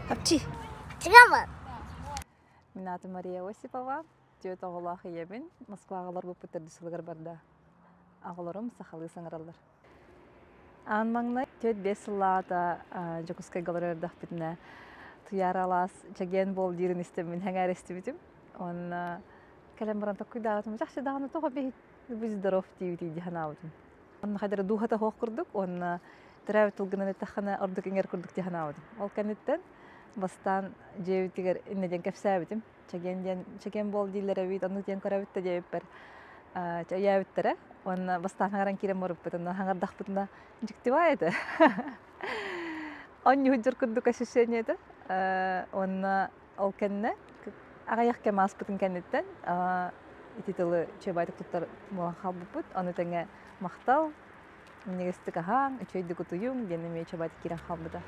Апчи. Чыгамы. Мин аатым Мария Осипова, түөрт оҕолоох ийэбин. Москваҕа олорбуппут төрдүс сылыгар барда. Оҕолорум сахалыы саҥараллар. Аан маҥнай 4-5 сыллааҕыта Дьокуускайга олорор эрдэхпитинэ Туйаара алаас чэгиэн буол диирин истэммин сэҥээрэ истибитим. Уонна кэлэн баран толкуйдаабытым, чахчы даҕаны тоҕо будь здоров диибитий дии санаабытым. Онно хайдара дууһата суох курдук уонна төрөөбүт тылгынан эттэххинэ ордук иҥэр курдук дии санаабытым. Ол кэнниттэн бастаан дьиэбитигэр иннэ диэн кэпсээбитим. Чэгиэн диэн чэгиэн буол дииллэр эбит, оннук диэн көрөбүт да диэбиппэр өйөөбүттэрэ. Уонна бастаан хаҥаран киирэн барбыппыт, онно хаҥардахпытына дьиктибай этэ. Онньуһудьур курдук ощущение этэ. Уонна ол кэннэ аҕыйах кэм ааспытын кэнниттэн ити тылы чуобайтык туттар буолан хаалбыппыт. Ону тэҥэ махтал, минньигэстик аһааҥ, үчүгэйдик утуйуҥ диэн эмиэ чуобайтык киирэн хаалбыта.